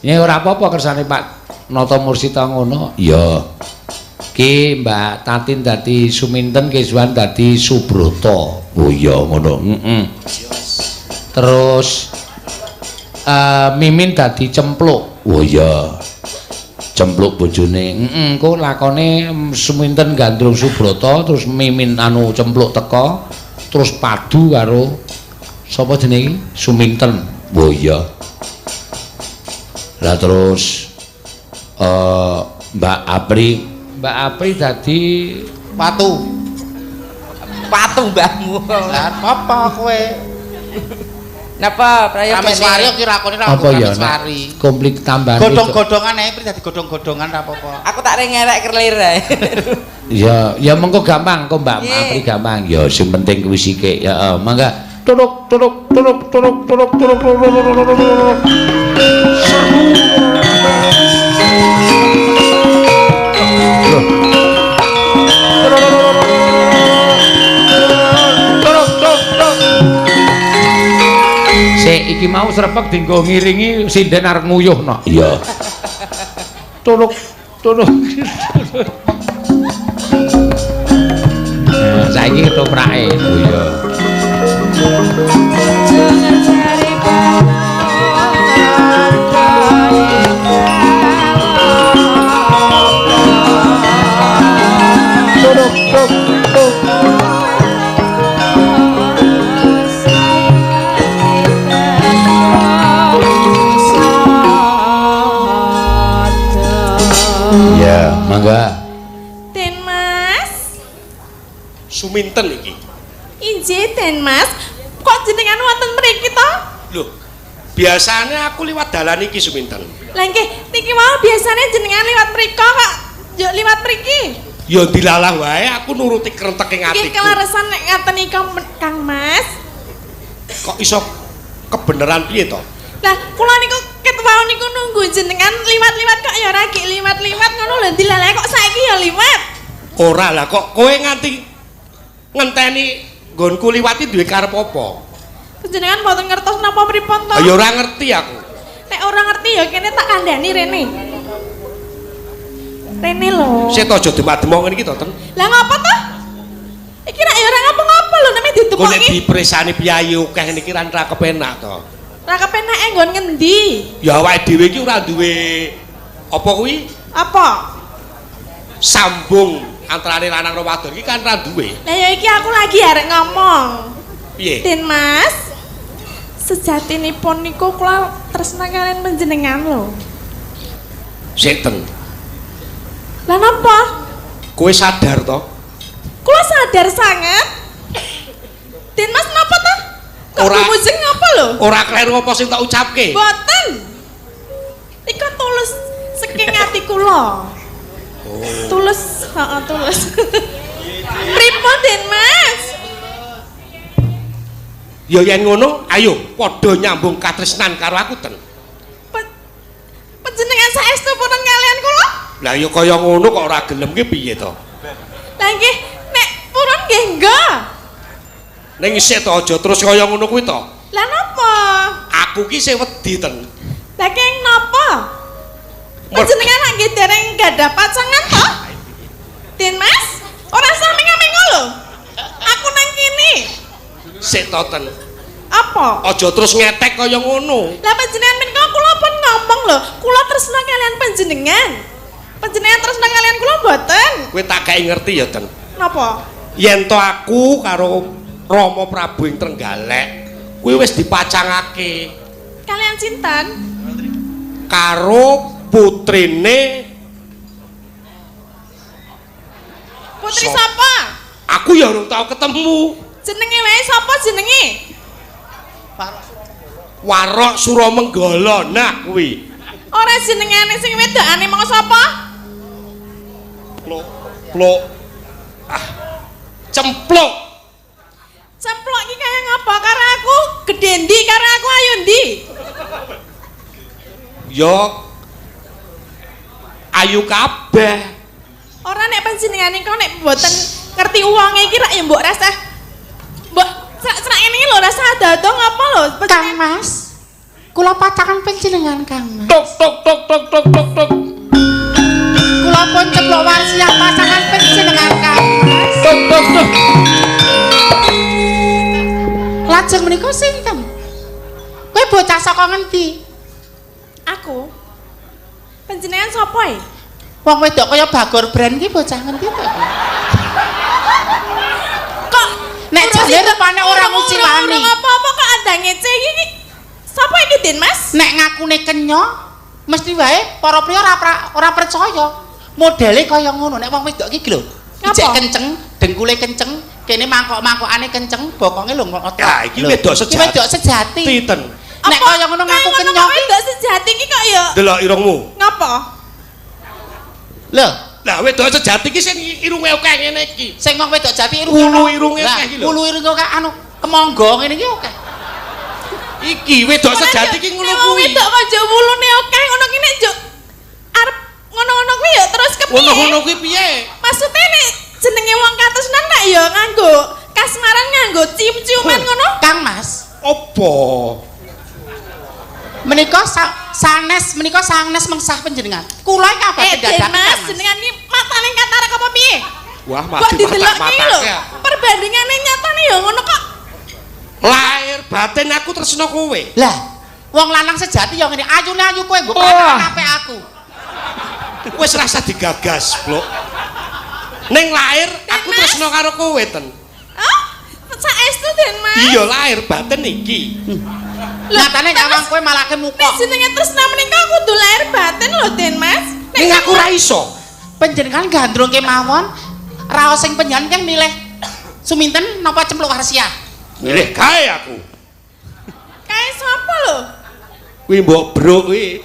Ya ora apa-apa kersane Pak Nata Mursita ngono. Iya. Ki Mbak Tatin dadi Suminten, Ki Zuan dadi Subrata. Oh iya ngono. Heeh. Terus Mimin dadi Cempluk. Oh iya. Cempluk bojone. Heeh, engko lakone Suminten gandrung Subrata, terus Mimin anu Cempluk teka, terus padu karo sapa jenenge? Suminten. Oh iya. Lah terus Mbak Apri, Mbak Apri dadi Patu. Patu mbahmu. Lah apa kowe? Napa prayogane? Rameswari ki rakone ra apa ya? Rameswari. Komplit tambahan. Godhong-godhongan ae Pri dadi godhong-godhongan ra apa-apa. Aku tak ngerek kerlir ae. Ya, ya mengko gampang kok Mbak Apri gampang. Ya sing penting kuwi sithik. Ya mangga. Turuk turuk turuk turuk turuk turuk turuk turuk. Seru. Sik iki mau srepek dienggo ngiringi sinden arep nguyuhno. Iya. Turuk turuk. Saiki ketoprake. Oh iya. Turuk turuk turuk. Ya, mangga. Den Mas. Suminten iki. Injih Den Mas. Kok jenengan wonten mriki to? Loh, biasanya aku liwat dalan iki Suminten. Lah nggih, niki wau biasane jenengan liwat mriko kok yo liwat mriki. Ya dilalah wae aku nuruti krenteke atiku. Nggih keleresan nek ngaten nika Kang Mas. Kok iso kebeneran piye to? Lah kula niku ket wau niku nunggu jenengan liwat-liwat kok ya ora ki liwat-liwat ngono lho dilalah kok saiki ya liwat. Ora lah kok kowe nganti ngenteni nggonku liwati duwe karep apa? Panjenengan mboten ngertos napa pripun to? Ya ora ngerti aku. Nek ora ngerti ya kene tak kandhani rene. Rene lho. Sik to aja demak-demok ngene iki to, Ten. Lah ngapa to? Iki rak ya ora ngapa-ngapa lho nek ditemoki. Kok nek dipresani piyayi akeh niki ra kepenak to. Ra kepenake nggon ngendi? Ya awake dhewe iki ora duwe apa kuwi? Apa? Sambung antarane lanang karo wadon iki kan ra duwe. Lah ya iki aku lagi arek ngomong. Piye? Den Mas. Sejatinipun niku kula tresna kalian panjenengan lho. Sik ten. Lah napa? Kowe sadar to? Kula sadar sanget. Den Mas napa to? Kok bumujeng ngapa lho? Ora kleru apa sing tak ucapke? Mboten. Iku tulus saking ati kula. Oh. Tulus, heeh tulus. Pripun Den Mas? Ya yen ngono, ayo padha nyambung katresnan karo aku ten. Panjenengan saestu purun kalian kula? Lah ya kaya ngono kok ora gelem ki piye to? Lah nggih, nek purun nggih enggak. Ning isih to aja terus kaya ngono kuwi to. Lah napa? Aku ki isih wedi ten. Lah keng napa? Panjenengan lak nggih dereng gadah pacangan to? Den Mas, ora sami ngamengo lho. Aku nang kene. Sik to ten. Apa? Aja terus ngetek kaya ngono. Lah panjenengan menika kula pun ngomong lho, kula tresna kalian panjenengan. Panjenengan tresna kalian kula mboten. Kowe tak gawe ngerti ya, Ten. Napa? Yen to aku karo Rama Prabu ing Trenggalek kuwi wis dipacangake. Kalian sinten? Karo putrine. Putri sapa? Aku ya urung tau ketemu. Jenenge wae sapa jenenge? Warok Suramenggala. Nah kuwi. Ora jenengane sing wedokane mau sapa? Plok plok. Ah. Cemplok. Cemplok iki kaya ngapa karo aku? Gedhe ndi karo aku ayo ndi? Ya ayu kabeh. Ora nek panjenengane kok nek mboten ngerti uange iki rak ya mbok rasah. Mbok serak-serak ngene iki lho rasah ado-ado ngapa lho? Kang Mas. Kula pacangan panjenengan Kang Mas. Tok tok tok tok tok tok tok. Kula pun Cempluk Warsiah pasangan panjenengan Kang Mas. Tok tok tok. Lajeng menika sinten? Kowe bocah saka ngendi? Aku. Panjenengan sapa e? Wong wedok kaya Bagor Brand ki bocah ngendi to? Kok Nek urung jane rupane ora nguciwani. Urung apa-apa kok ada ngece iki. Sapa iki, Den Mas? Nek ngakune kenya mesti wae para priya ora percaya. Modele kaya ngono nek wong wedok iki lho. Ijek kenceng, dengkule kenceng, kene mangkok-mangkokane kenceng, bokonge lho ngotot. Ya, iki wedok sejati. Iki wedok sejati. Titen. Nek kaya ngono ngaku kenya ki wedok sejati iki kok ya. Delok irungmu. Ngapa? Lho, lah wedok sejati iki sing irunge akeh ngene iki. Sing wong wedok jati irunge wulu irunge akeh iki lho. Wulu irunge akeh anu kemangga ngene iki akeh. Iki wedok sejati iki ngono kuwi. Wedok kok njuk wulune akeh ngono ki nek njuk arep ngono-ngono kuwi ya terus kepiye? Ngono-ngono kuwi piye? Maksude nek jenenge wong katresnan lak ya nganggo kasmaran nganggo cium-ciuman ngono. Kang Mas, opo? Menika sanes menika sanes mengsah panjenengan. Kula iki kabeh dadakan. Mas, jenengan iki matane katarak apa piye? Wah, mati mata-mata. Lho, perbandingane nyatane ya ngono kok. Lahir batin aku tresno kowe. Lah, wong lanang sejati ya ngene, ayune ayu kowe nggo pacaran apik aku. Wis rasa digagas, Blok. Ning lahir aku tresno karo kowe, Ten. Hah? Saestu, Den Mas. Iya, lahir batin iki. Nyatane nyawang kowe malahke muka. Nek jenenge tresna menika kudu lahir batin lho, Den Mas. Ning aku ora iso. Panjenengan gandrung kemawon, raos sing panjenengan keng milih Suminten napa Cempluk Warsiah? Milih kae aku. Kae sapa lho? Kuwi mbok bruk kuwi.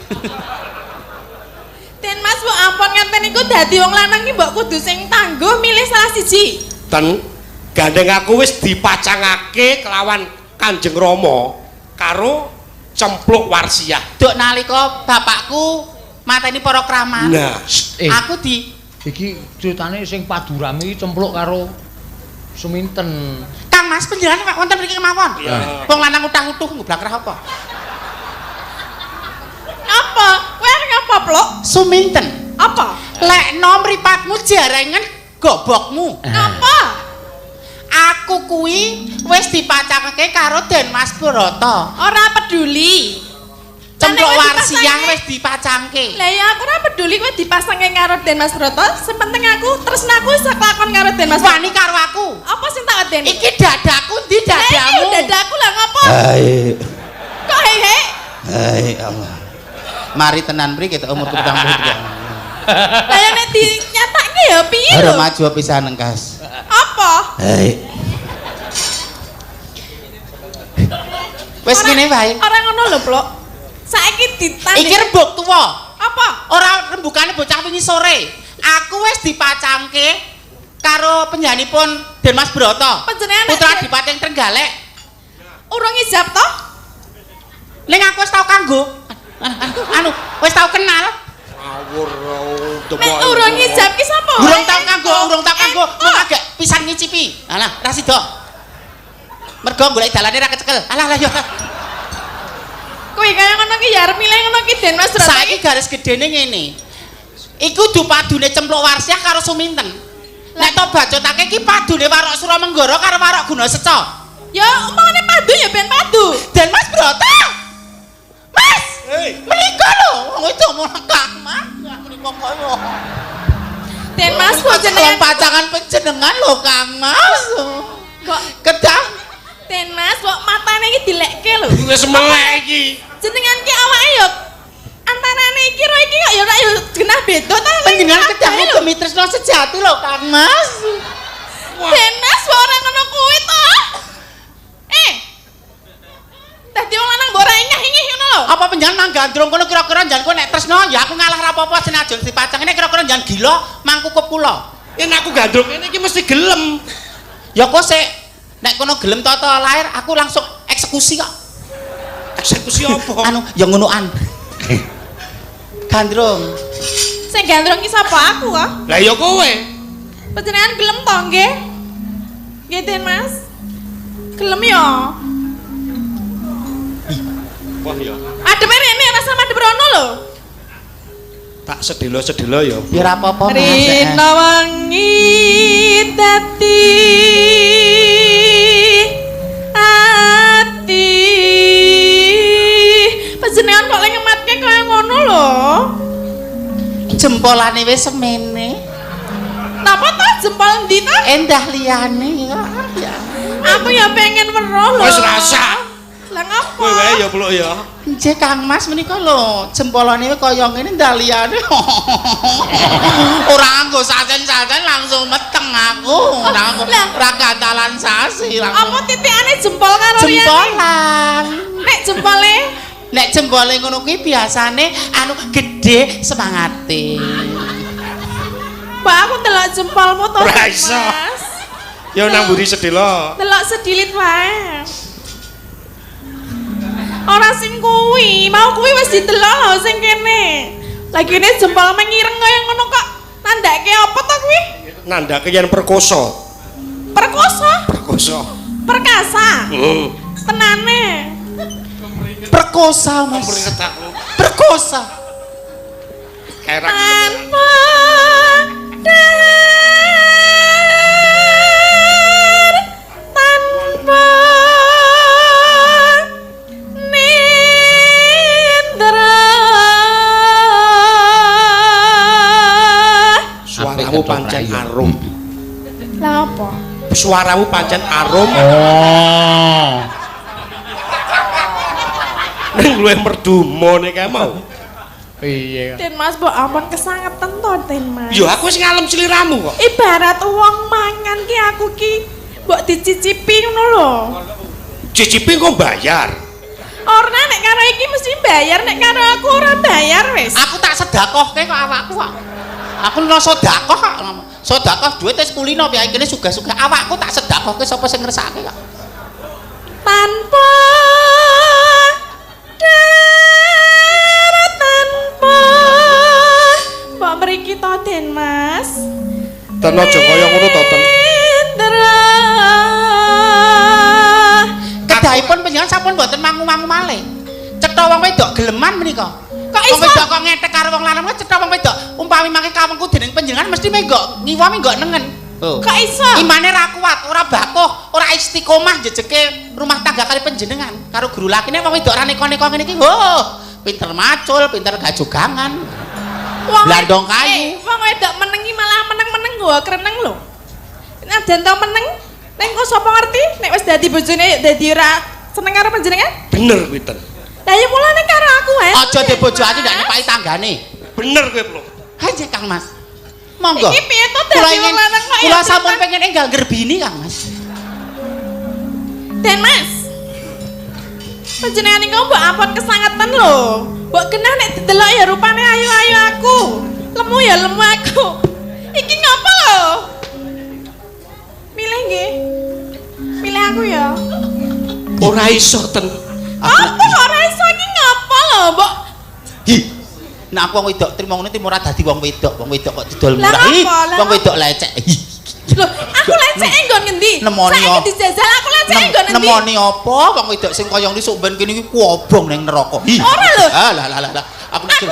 Den Mas, mbok ampun ngaten niku dadi wong lanang ki mbok kudu sing tangguh milih salah siji. Ten, gandeng aku wis dipacangake kelawan Kanjeng Rama karo Cempluk Warsiah. Duk nalika bapakku mateni para kramat. Nah, aku di iki critane sing padurame iki Cempluk karo Suminten. Kang Mas panjenengan wonten mriki kemawon. Wong lanang utah-utuh ngblangkrah apa? Apa? Kowe arep ngapa, Pluk? Suminten. Apa? Lekno mripatmu jarengen gobokmu. Ngapa? Aku kuwi wis dipacangake karo Den Mas Brata. Ora peduli. Cempluk Warsiah wis dipacangke. Lah ya aku ora peduli kowe dipasangke karo Den Mas Brata, sepenting aku tresnaku iso kelakon karo Den Mas. Wani karo aku. Apa sing tak wedeni? Iki dadaku ndi dadamu? Lah dadaku lah ngopo? Hai. Kok hehe? Hai Allah. Mari tenan mriki ketok umurku 42. Lah ya nek dinyatake ya piye lho? Ora maju pisan engkas. Apa? Hai. Wis ngene wae. Ora ngono lho, Pluk. Saiki ditanding. Iki rembug tuwa. Apa? Ora rembugane bocah wingi sore. Aku wis dipacangke karo penyanipun Den Mas Brata. Panjenengan putra Adipati Trenggalek. Urung ijab to? Ning aku wis tau kanggo. Anu, wis tau kenal. Ngawur. Nek urung ijab ki sapa? Urung tau kanggo, urung tau kanggo. Mung agek pisan ngicipi. Alah, ra sida. Mergo golek dalane ra kecekel. Alah, alah yo. Kuwi kaya ngono ki ya arep milih ngono ki Den Mas Brata. Saiki garis gedene ngene. Iku du padune Cempluk Warsiah karo Suminten. Nek to bacotake ki padune Warok Suramenggara karo Warok Gunaseca. Ya umpamane padu ya ben padu. Den Mas Brata. Mas. Hei. Menika lho wong itu Kang Mas. Menika kaya. Den Mas kok jenengan pacangan panjenengan lho Kang Mas. Kok kedah Den Mas kok matane iki dilekke lho. Wis melek iki. Jenengan ki awake ya antarane iki ro iki kok ya ora ya genah beda ta. Panjenengan kedah ngugemi tresna sejati lho Kang Mas. Den Mas kok ora ngono kuwi to. Dadi wong lanang mbok ora ingah-ingih ngono lho. Apa panjenengan mang gandrung kono kira-kira njan kowe nek tresna ya aku ngalah ra apa-apa senajan dipacang nek kira-kira njan gila mangkukup kula. Yen aku gandrung ngene iki mesti gelem. Ya kok sik nek kono gelem tata lahir aku langsung eksekusi kok. Eksekusi apa? Anu ya ngonoan. Gandrung. Sing gandrung ki sapa aku kok? Lah ya kowe. Panjenengan gelem to nggih? Nggih Den Mas. Gelem ya. Wah ya. Madhepe rene ora sama madhep rono lho. Tak sedelo-sedelo ya. Ya ora apa-apa, Mas. Rina wangi dadi ati. Panjenengan kok lek ngematke kaya ngono lho. Jempolane wis semene. Napa to jempol endi to? Endah liyane ya. Aku ya pengen weruh lho. Wis rasa. Lah ngapa? Kowe wae ya Pluk ya. Nggih Kang Mas menika lho, jempolane kaya ngene ndah liyane. Ora nganggo sasen-sasen langsung meteng aku. Ora nganggo ora gantalan sasi langsung. Apa titikane jempol karo liyane? Jempolan. Nek jempole Nek jempole ngono kuwi biasane anu gedhe semangate. Mbak aku delok jempolmu to. Ora iso. Mas. Ya nang mburi sedelo. Delok sedilit wae. Ora sing kuwi, mau kuwi wis didelok lho sing kene. Lagine jempol mengireng kaya ngono kok nandake apa to kuwi? Nandake yen perkosa. Perkosa, Perkosa. perkasa. Heeh. Tenane. Perkosa Mas. Meringet aku. Perkosa. Kerak. Tanpa dar tanpa nindra. Suaramu pancen arum. Lah apa? Suaramu pancen arum. Oh. Ning luwih merdu mone kae mau. Piye? Den Mas mbok ampun kesangetan to Den Mas. Ya aku wis ngalem sliramu kok. Ibarat wong mangan ki aku ki mbok dicicipi ngono lho. Cicipi kok bayar. Ora nek karo iki mesti bayar, nek karo aku ora bayar wis. Aku tak sedakohke kok awakku kok. Aku no sedekah kok. Sedekah duit wis kulino piye kene sugih-sugih awakku tak sedakohke sapa sing ngersakake kok. Tanpa dar tanpa mbok mriki to Den Mas. Ten aja kaya ngono to ten. Nindra. Kedahipun panjenengan sampun mboten mangu-mangu malih. Cetha wong wedok geleman menika. Kok Wong iso? wedok kok ngetek karo wong lanang cetha wong wedok umpami mangke kawengku dening panjenengan mesti menggok ngiwa menggok nengen. Oh. Kok iso? Imane ra kuat, ora bakuh, ora istiqomah jejeke rumah tangga kali panjenengan karo guru lakine wong wedok ora neko-neko ngene iki. Oh, pinter macul, pinter gajogangan. Wong Blandong kayu. Wong wedok menengi malah meneng-meneng nggawa kreneng lho. Najan to meneng, ning kok sapa ngerti nek wis dadi bojone ya dadi ora seneng karo panjenengan? Bener kuwi ten. Lah ya mulane karo aku wae. Aja de bojo ati ndak nepaki tanggane. Bener kowe, Pluk. Haje Kang Mas. Monggo. Iki piye to Kula dadi ingin wong lanang kok ya kula sampun tenan? pengen enggal nggerbini Kang Mas. Den Mas. Panjenengan niku mbok ampun kesangetan lho. Mbok genah nek didelok ya rupane ayu-ayu aku. Lemu ya lemu aku. Iki ngapa lho? Milih nggih. Milih aku ya. Ora iso ten. Apa kok ora iso iki ngapa lho, Mbok? Hi. Nek aku wong wedok trimo ngono trimo ora dadi wong wedok, wong wedok kok didol Lah murah. Hi, apa? Lah wong apa? wedok lecek. Hi. Lho, aku leceke nggon ngendi? Nemoni Saiki apa? dijajal aku leceke nggon ngendi? Nemoni apa wong wedok sing kaya ngene sok ben kene iki kuobong ning neraka. Hi. Ora lho. Ah lah lah lah lah. Aku nek Aku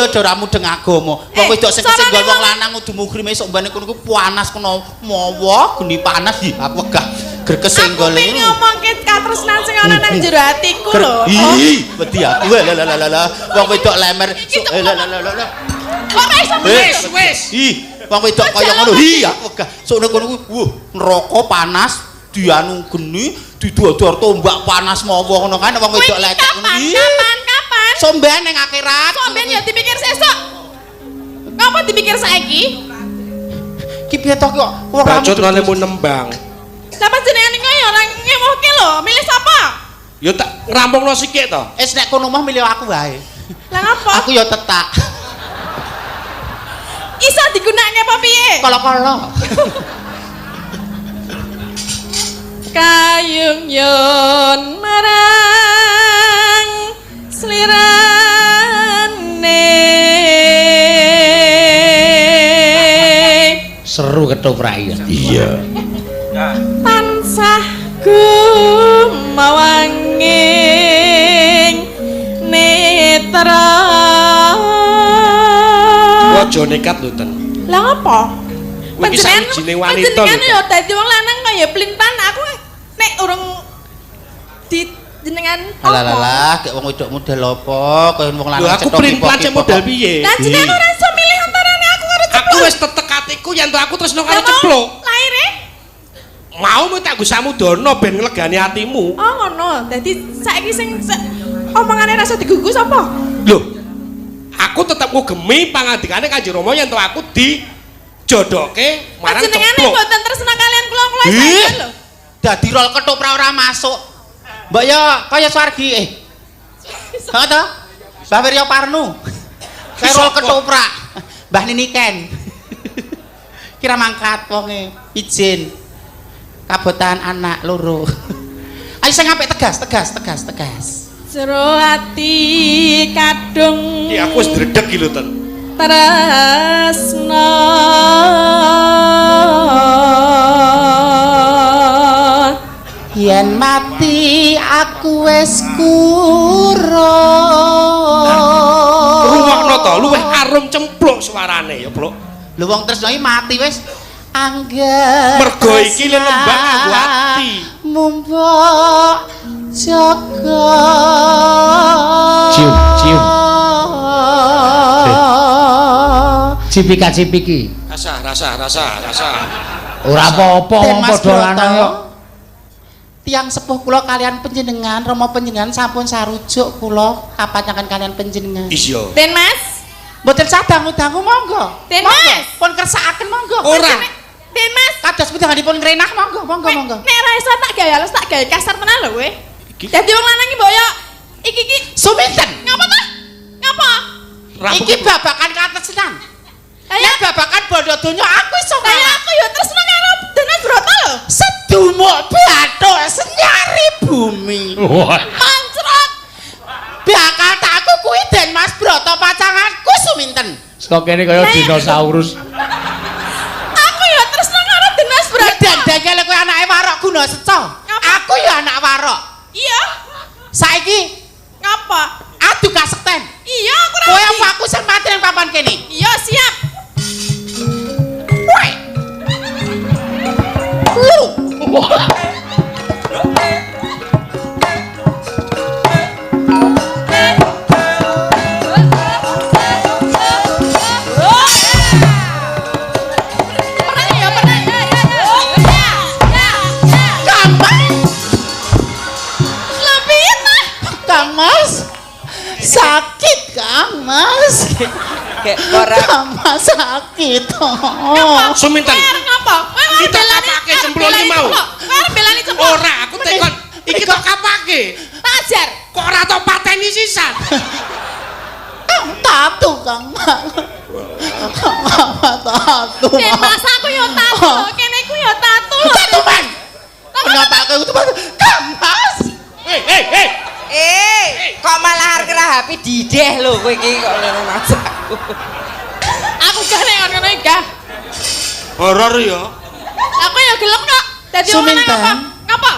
ki- ora mudeng agama. Wong Eh, wedok sing sarane kesenggol wong wong- lanang kudu mugrime sok ben kono kuwi panas kena mawa geni panas. Hi, aku wegah greges Aku senggol pengen ngomongke katresnan sing ana nang jero atiku lho. Ih, wedi aku. Lah lah lah lah. Wong wedok lemer. Iki Lah lah lah lah. Kok ora iso Wis, wis. Ih, wong wedok kaya ngono. Hi, aku wegah. Sokne kono kuwi, wuh, neraka panas, dianu geni, didodor tombak panas mawa ngono kan wong Kuwi wedok lecek ngono. kapan? Ih, Kapan? Kapan? Somben ning akhirat. Somben ya dipikir sesuk. Ngapa dipikir saiki? Ki piye to kok ora Bacut lemu nembang. Lah panjenengan niku ya ora ngewohke lho, milih sapa? Ya tak ngrampungno sikik to. Wis nek kono mah milih aku wae. Lah ngapa? Aku ya tetak. Iso digunakne apa piye? Kala-kala. Kayung yun marang slirane. Seru ketoprak ya. Iya. Tansah gumawanging Aja nekat lho, Ten. Lah ngopo? Kowe iki sawijine wanita Panjenengan lho. yo dadi wong lanang kaya plintan aku nek urung di jenengan Alah alah, gek wong wedok model apa kaya wong Lho lanang aku plin-plan cek model piye? Lah jenengan ora iso milih antarane aku karo Aku Ceplok. wis tetek atiku yen to aku tresno karo Lah, mau Ceplok. Laire? Mau mu tak nggo samudana ben nglegani atimu. Oh ngono. Dadi saiki sing omongane rasa digugu sapa? Lho. Aku tetep ngugemi pangandikane Kanjeng Rama yen to aku dijodohke marang Panjenengane Ceplok. mboten tresna kalian kula kula Ih. saiki lho. Dadi rol ketoprak ora masuk. Mbok yo kaya swargi eh. Heeh to? Mbah Wirya Parnu. Kaya rol ketoprak. Mbah Niniken. Kira mangkat wonge izin. Kabotan anak loro. Ayo sing apik tegas, tegas, tegas, tegas. Jero ati kadung Iki aku wis dredeg iki lho, Ten. tresna. Yen mati aku wis kuro. Rungokno to, luwih arum cempluk suarane ya, Pluk. Lho wong tresno iki mati wis angger. Mergo iki lelembak nganggo ati. Mumbok jaga. Cium, cium. Cipika-cipiki. Rasa, rasa, rasa, rasa. Ora apa-apa Den wong Mas padha lanang Broto. kok. Tiang sepuh kula kalian panjenengan, Rama panjenengan sampun sarujuk kula kapanjangan kalian panjenengan. Iya. Den Mas, Mboten sadangu-dangu monggo. Den Monggo. Mas. Pun kersakaken monggo. Ora. Den Mas. Kados pundi pun ngrenah monggo, monggo, monggo. Nek ora iso tak gawe halus tak gawe kasar tenan lho kowe. Iki- Dadi wong lanang iki mbok yo iki iki Suminten. ngapa ta? Ngapa? Iki babakan katresnan. Lah ya Nek babakan bondo donya aku iso lah ya ngalah. aku yo tresna karo Den Mas Broto lho. Sedumuk bathuk senyari bumi. Wah. Mancrot. Bakal tak aku kuwi Den Mas Broto pacanganku Suminten. Saka kene kaya dinosaurus. Aku yo tresna karo Den Mas Broto. Dan dengkel kowe anake warok guna seca. Ngapa? Aku ya anak warok. Iya. Saiki Ngapa? adu kasekten. Iya aku ora Kowe ngerti. apa aku sing mati ning papan kene? Iya siap. Woi. Lu. Pernah ya pernah. Ya ya ya. Ya ya ya. Kang Mas. Lho piye ta? Kang Mas. Sakit Kang Mas. Kayak ora Kang Mas sakit. Oh. Suminten. Kowe arep ngapa? Kowe arep Kita belani- kapake arep cemplung iki belani mau. cemplung. Kowe arep belani cemplung. Ora, aku tekon iki tok kapake. Tak ajar. Kok ora tok pateni sisan? Tatu Kang Mas. Kang Mas tatu. Den Mas aku yo tatu lho, kene ku yo tatu lho. Tatu man. Kenapa aku itu Kang Mas? Hei, hei, hei. Eh, kok malah arep ngrahapi dideh lho kowe iki kok ngono Mas aku. Aku gak nek ngono iki gak. Horor ya. Aku yo gelem kok. Dadi wong lanang Suminten. apa? Ngapa?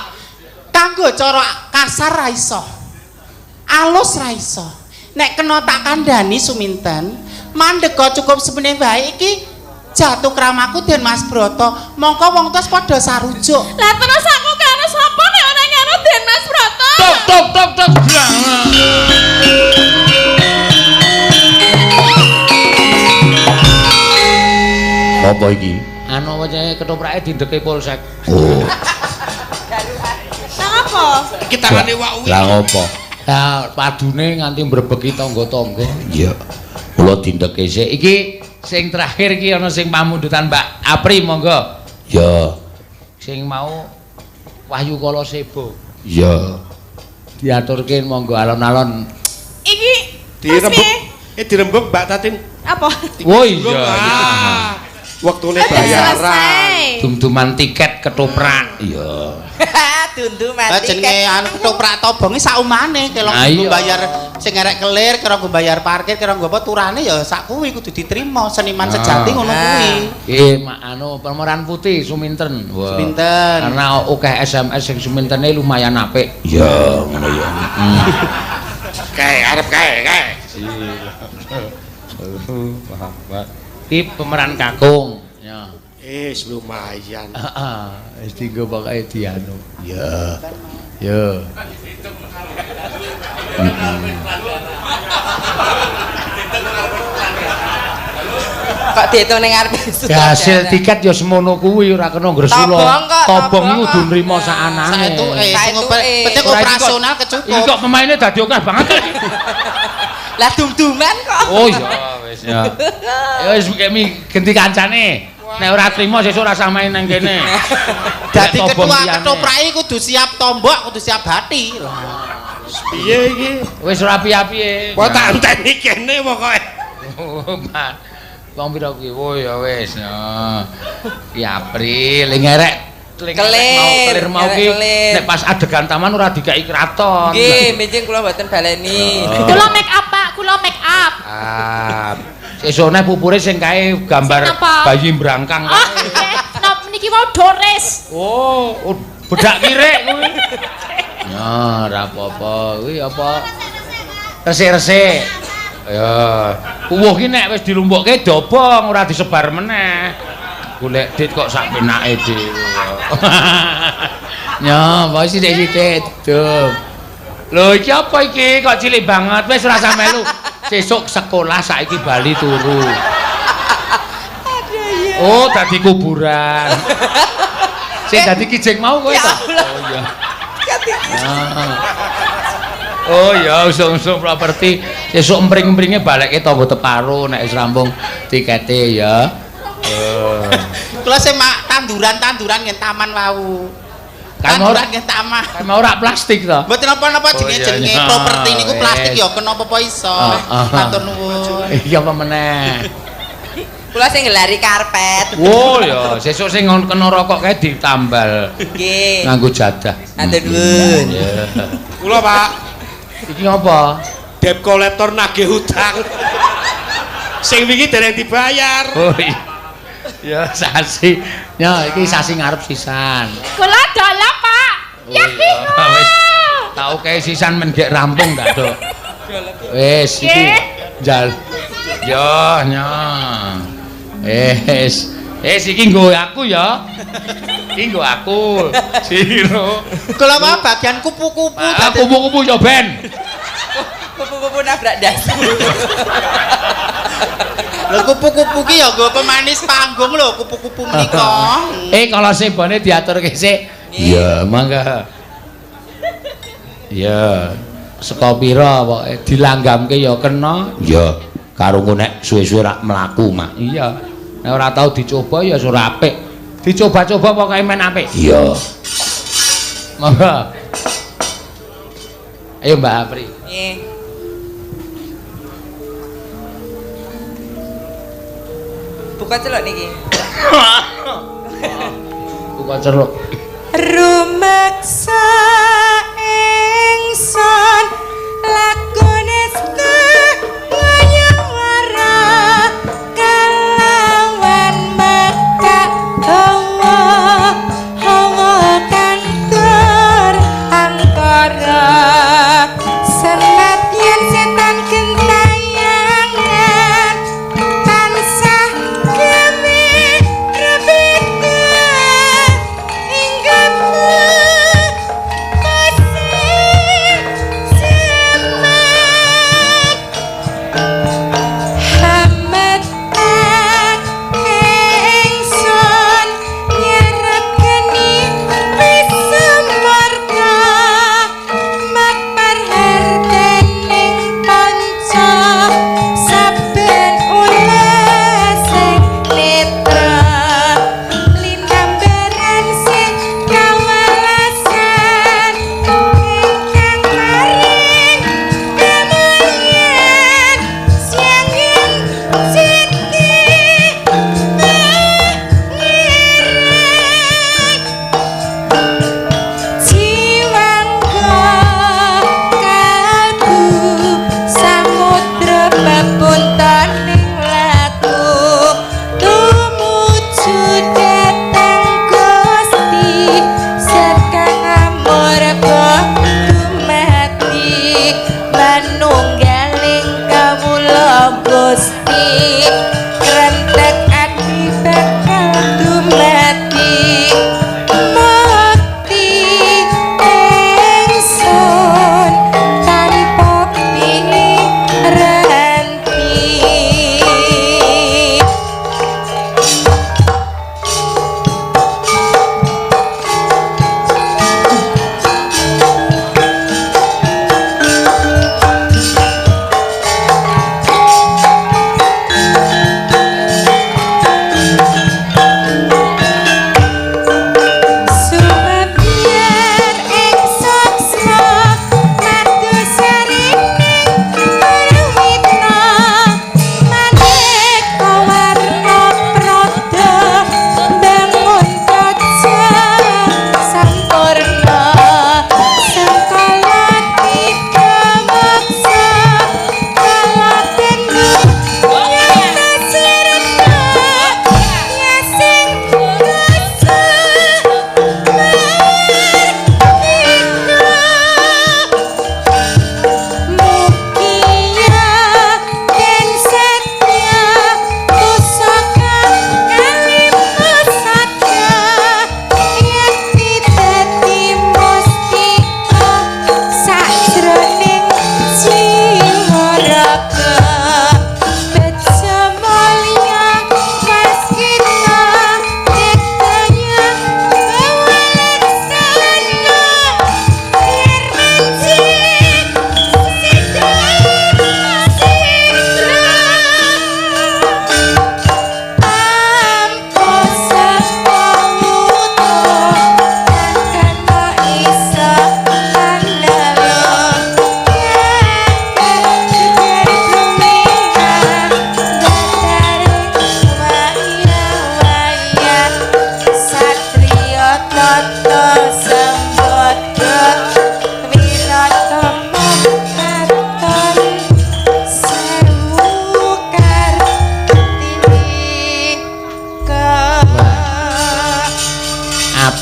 Kanggo cara kasar ra iso. Alus ra iso. Nek kena tak kandhani Suminten, mandeka cukup semene wae iki jatuh kramaku Den Mas Broto. Mongko wong tos padha sarujuk. Lah terus aku karo sapa nek ora karo Den Mas Broto? Tok tok tok tok. Apa iki? Anu apa jenenge ketoprake dindeke polsek. Oh. Lah ngapa? Iki tangane wak uwi. Lah ngopo? Lah padune nganti mbrebeki tangga-tangga. Iya. Kula dindeke sik. Iki sing terakhir iki ana sing pamundutan Mbak Apri monggo. Ya. Sing mau Wahyu Kala Sebo. Ya. Diaturke monggo alon-alon. Iki terus Dirembuk. piye? Eh dirembuk Mbak Tatin. Apa? Oh iya. Ah, Wektune Udah bayaran. selesai. Dum-duman tiket ketoprak. Iya. Dundu Lah mati. jenenge anu ketoprak tobonge saumane kelong Ah, nggo iya. bayar sing ngerek kelir, kira nggo bayar parkir, kira nggo apa turane ya sak kuwi kudu diterima seniman Ah. sejati ngono kuwi. Mak anu pemeran putih Suminten. Wah. Suminten. Karena akeh SMS sing Sumintene lumayan apik. Iya, ngono ya. Kae arep kae, kae. Iki pemeran kakung. Ya. Wis lumayan. Heeh, wis dienggo pokoke dianu. Ya. Ya. Kok diitung ning ngarepe Ya, hasil tiket ya semono kuwi ora kena gresula. Tobong kok, Tobong tobong iku kudu kok. nrimo sakanane. Saetuke sing Saetuke. penting Ora, iki kok- operasional Iki kecukup. kok pemainnya dadi akeh banget. Lah dum-duman kok. Oh iya wis ya. Ya wis kemi genti kancane. Nek ora trimo sesuk ora usah main nang kene. Dadi Nek tobong ketua liyane. ketoprake kudu siap tombok, kudu siap hati. Piye iki? Wis ora piye-piye. Kok tak enteni kene pokoke. Oh, Pak. Wong pira kuwi? Oh ya wis. Ya. Ki April ngerek Kelir, kelir mau ki kelir. nek pas adegan taman ora dikai kraton. Nggih, benjing kula mboten baleni. Kula make up, Pak. Kula make up. Ah. Sesone pupure sing kae gambar Sing apa? bayi brangkang Ah, kae. nggih. Nop niki wau Doris. Oh, oh, bedak kirek kuwi. Ya, ora apa-apa. Kuwi apa? Resik-resik. Ya, uwuh ki nek wis dilumpukke dobong ora disebar meneh. Golek dit kok sak penake dhewe. Ya, wae sithik-sithik dum. Lho iki apa iki kok cilik banget wis ora usah melu. Sesuk sekolah saiki bali turu. Oh, dadi kuburan. Sing dadi kijing mau kowe Ya to? Allah. Oh iya. Ah. Oh iya, usung-usung properti. Sesuk empring-empringe balekke tangga teparo nek wis rampung tikete ya. Eh. Kula sing mak tanduran-tanduran ngen taman wau. Kan ora Tanduran ngen taman. kan mau ora plastik to. Mboten napa-napa Oh, jenenge iya, jenenge iya. properti niku plastik Wes. ya kena apa-apa iso. Ah, ah. Matur nuwun. Iya apa meneh? Kula sing ngelari karpet. Oh ya, sesuk sing kena rokok kae ditambal Nggih. nganggo jadah. Matur nuwun. Iya. Kula, Pak, Iki ngapa? debt collector nagih utang. Sing wingi dereng dibayar. Oh iya. Ya sasi. Ya iki sasi ngarep sisan. Kula dolap, Pak. Oh Ya iya, wis. Tau kae sisan men gek rampung ndak, Dok. Wis iki Nggih. jal. Yo nya. Wis. Wis iki nggo aku ya. Iki nggo aku. Siro. Kula mau bagian kupu-kupu Ah, dadi kupu-kupu ya ben. Kupu-kupu nabrak das. Lho kupu-kupu ki ya nggo pemanis panggung lho kupu-kupu menika. Eh kalau sebone diaturke sik. Iya, mangga. Iya. Saka pira pokoke dilanggamke ya kena. Iya. Karo engko nek suwe-suwe rak mlaku, Mak. Iya. Nek ora tau dicoba ya ora apik. Dicoba-coba pokoke men apik. Iya. Mangga. Ayo Mbak Apri. Nggih. Buka celuk niki. Buka celuk. Rumeksa ingsun lakone ngayawara kalawan mekak hawa hawa kantor angkara senadyan setan gentayangan tansah gawe rebeta hingga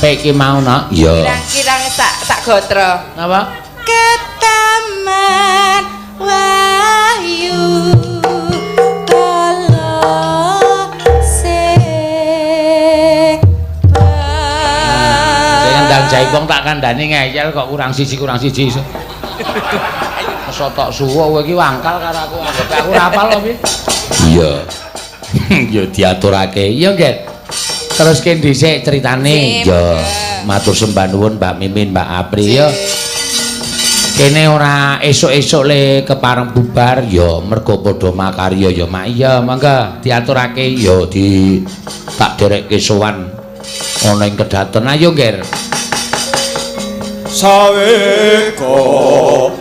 Apik iki mau, Nak. Iya. Kirang-kirang sak gotra. Napa? Ketaman wahyu kala sing Sing ndang jaipong tak kandhani ngeyel kok kurang siji iso. Masa tok suwo kowe iki wangkal karo aku, anggap aku ora hafal kok piye. Iya. Ya diaturake. Iya, Nggih. Teruske dhisik critane. Ya, matur sembah nuwun Mbak Mimin, Mbak Apri ya. Kene ora esuk-esuk le kepareng bubar ya mergo padha makarya ya Mak. Iya, mangga diaturake ya di tak derekke sowan ana ing kedaton. Ayo, Ngger. Saweka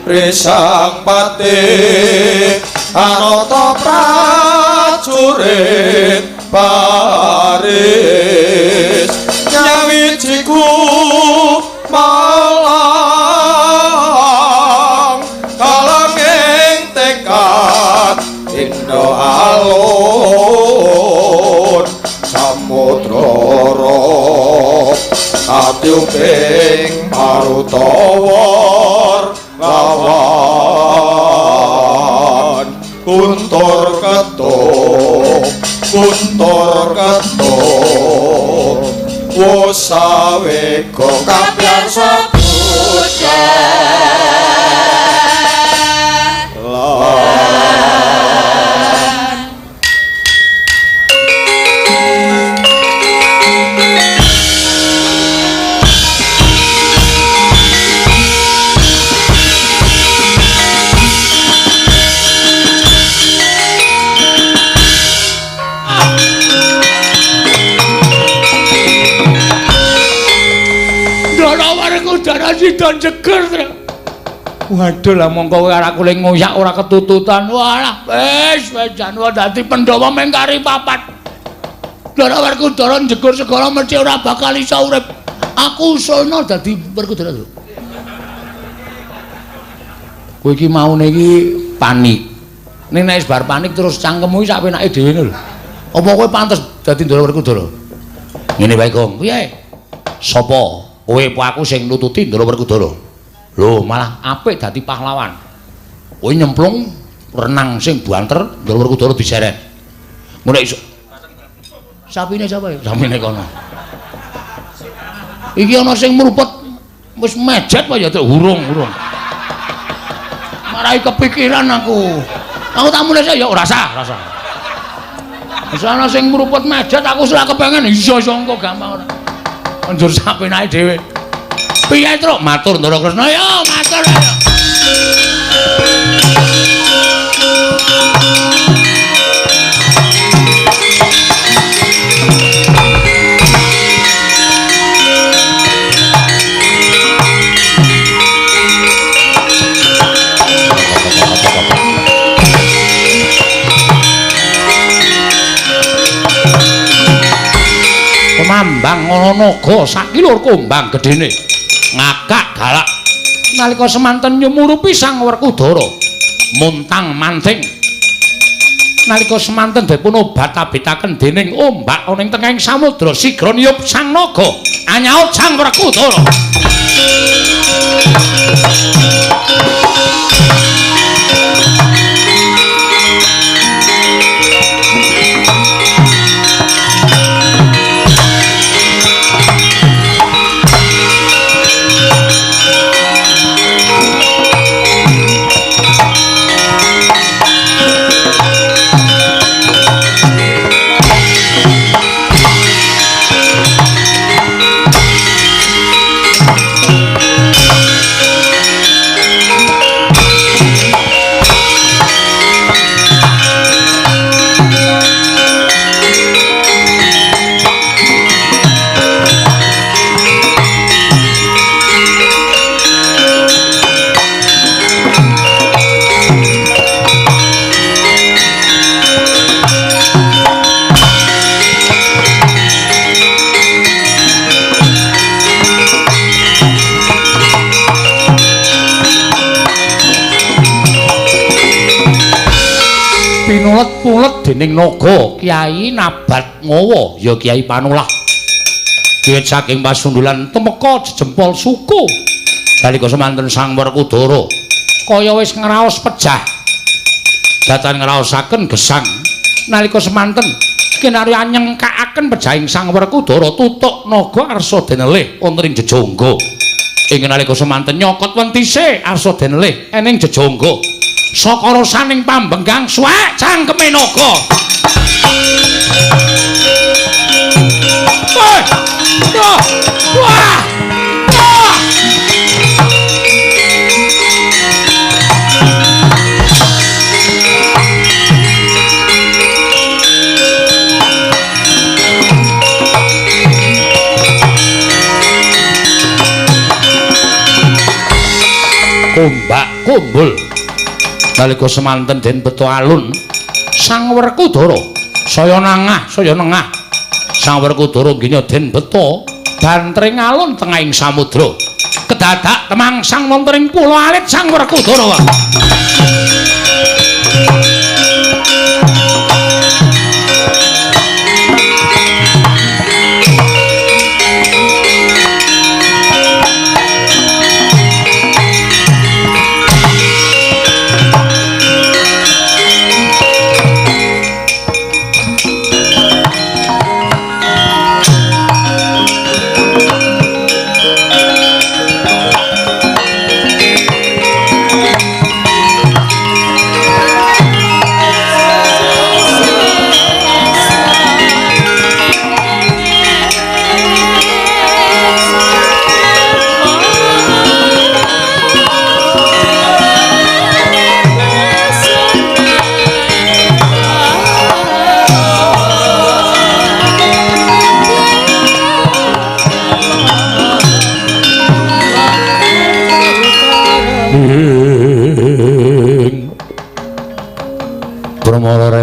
risang pati anata prajurit baris nyawijiku malang kalanging tekad indo alun samudra atiuping marutawar lawan kuntur ketuk kuntur ketuk wosaweka kabyarsa budal. Sida jeger. Waduh lah mongko kowe ora kule ngoyak ora ketututan. Walah wis wis jan dadi Pandhawa mung kari papat. Ndara Werkudara njegur segara mesti ora bakal iso urip. Aku usulno dadi Werkudara lho. Kowe iki maune iki panik. Ning nek wis bar panik terus cangkemmu iki sak penake dhewe lho. Apa kowe pantes dadi Ndara Werkudara? Ngene wae, Gong. Piye? Sapa? Kowe apa aku sing nututi Ndara Werkudara? Lho, malah apik dadi pahlawan. Kowe nyemplung renang sing banter, Ndara Werkudara diseret. Ngono iso. Sapine sapa ya? Sapine kono. Iki ana sing mrupet wis mejet apa ya hurung-hurung. Marai kepikiran aku. Aku tak mulih ya ora sah, ora sah. Wis ana sing mrupet mejet aku ora kepengen iso iso engko gampang ora. Njur sapenake dhewe. Piye, Truk? Matur Ndara Kresna. Ya, matur ayo. Mambang ana naga sakilur kumbang gedene ngakak galak nalika semanten nyumurupi Sang Werkudara muntang manting nalika semanten dipun obat-abitaken dening ombak ana ing tengahing samudra sigra niyup sang naga anyaut Sang Werkudara. Pinulet-pulet dening naga Kyai Nabat Ngawa ya Kyai Panulah. Wiwit saking pasundulan temeka jejempol suku. Nalika semanten Sang Werkudara kaya wis ngraos pejah. Datan ngraosaken gesang. Nalika semanten kinarya nyengkakaken pejahing Sang Werkudara tutuk naga arsa denelih wonten ing jejangga. Ing nalika semanten nyokot wentise arsa denelih ening jejangga. Saka rasaning pambenggang suwek cangkeme naga. Wah! Wah! Kombak kumbul. Nalika semanten den beto alun Sang Werkudara saya nangah saya nengah. Sang Werkudara nggih den beto bantring alun tengahing samudra. Kedadak temangsang wonten ing pulo alit Sang Werkudara.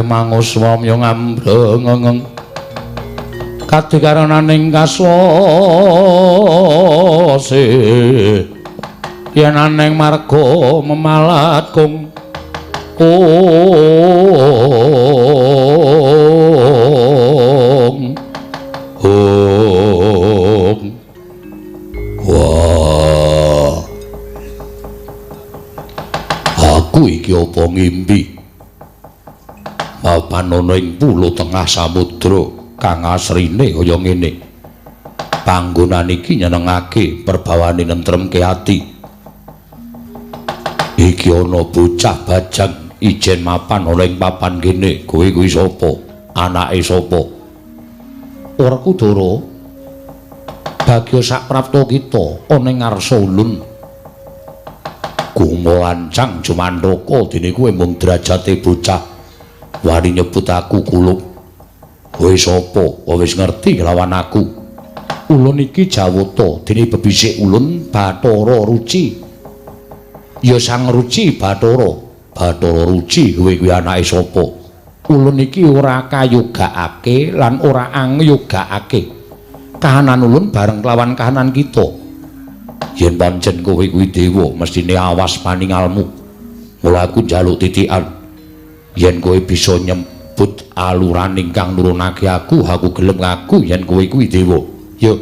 Mangus wamya ngambrengeng kadikarananing kaswase yen aneng marga memalat kung ung ung. Wah, aku iki apa ngimpi mapan ana ing pulo tengah samudra kang asrine kaya ngene. Panggonan iki nyenengake, perbawane nentremke ati. Iki ana bocah bajang ijen mapan ana ing papan kene. Kowe kuwi sapa? Anake sapa? Werkudara, bagya saprapta kita ana ing ngarsa ulun. Gumolancang jumandaka dene kowe mung derajate bocah wani nyebut aku kulup. Kowe sapa? Wis ngerti lawan aku. Ulun iki Jawata, dene bebisik ulun Bathara Ruci. Ya Sang Ruci Bathara. Bathara Ruci kowe kuwi anake sapa? Ulun iki ora kayogakake lan ora angyogakake. Kahanan ulun bareng kelawan kahanan kita. Yen pancen kowe kuwi dewa, mestine awas paningalmu. Mula aku njaluk titikan. Yen kowe bisa nyebut aluraning kang nurunake aku, aku gelem ngaku yen kowe kuwi dewa. Yo.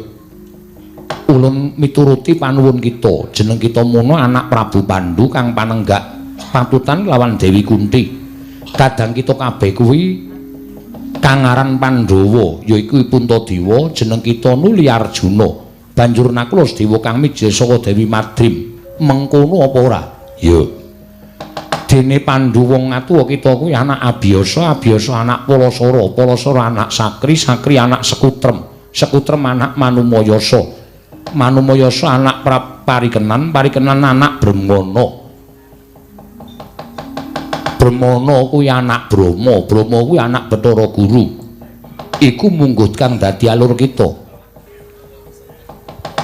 Ulun mituruti panuwun kita, jeneng kita mono anak Prabu Pandu kang panenggak patutan lawan Dewi Kunti. Kadang kita kabeh kuwi kang aran Pandhawa, yaiku Puntadewa, jeneng kita nuli Arjuna. Banjur Nakula Dewa kang mijil saka Dewi Madrim. Mengkono apa ora? Yo. Dene Pandu wong ngatuwa kita kuwi anak Abiyasa, Abiyasa anak Palasara, Palasara anak Sakri, Sakri anak Sekutrem, Sekutrem anak Manumayasa, Manumayasa anak Parikenan, Parikenan anak Bremana. Bremana kuwi anak Brahma, Brahma kuwi anak Bathara Guru. Iku mungguh kang dadi alur kita.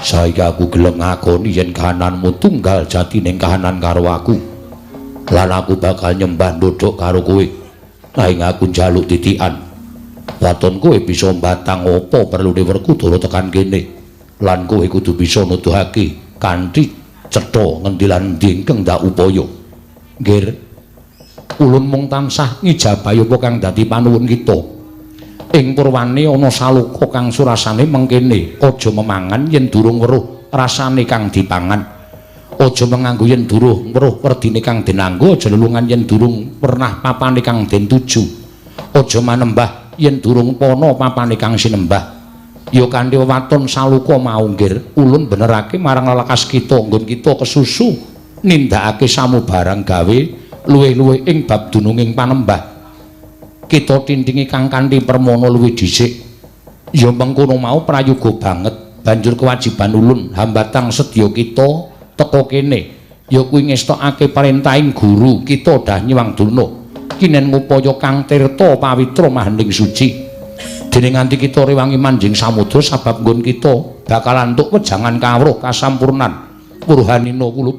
Saiki aku gelem ngakoni yen kahananmu tunggal jatining kahanan karo aku. Lan aku bakal nyembah ndodhok karo kowe. Nanging aku njaluk titikan. Waton kowe bisa mbatang apa perlune Werkudara tekan kene. Lan kowe kudu bisa nuduhake kanthi cetha ngendi lan endi ingkang ndak upaya. Nggih. Ulun mung tansah ngijabahi apa kang dadi panuwun kita. Ing purwane ana saloka kang surasane mengkene, aja memangan yen durung weruh rasane kang dipangan. Aja menganggo yen durung weruh werdine kang den anggo, aja lelungan yen durung pernah papane kang den tuju. Aja manembah yen durung pana papane kang sinembah. Ya kanthi wewaton saloka mau nggir, ulun benerake marang lelakas kita nggon kita kesusu nindakake samubarang gawe luwih-luwih ing bab dununging panembah. Kita tintingi kang kanthi permana luwih dhisik. Ya mengkono mau prayoga banget banjur kewajiban ulun hambatang sedya kita teka kene ya kuwi ngestokake parentahing guru kita Danyang Durna kinen ngupaya kang tirta pawitra mahening suci. Dene nganti kita rewangi manjing samudra sabab nggon kita bakal antuk wejangan kawruh kasampurnan purhanina kulup.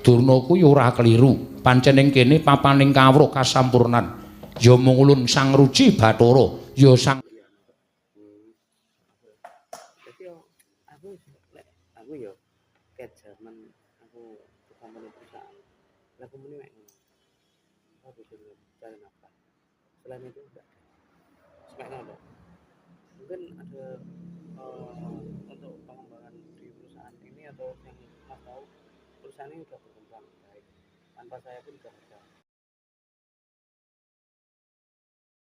Durna kuwi ora keliru, pancen ing kene papaning kawruh kasampurnan. Ya mung ulun Sang Ruci Bathara ya Sang Perusahaan ini udah berkembang baik tanpa saya pun udah ada.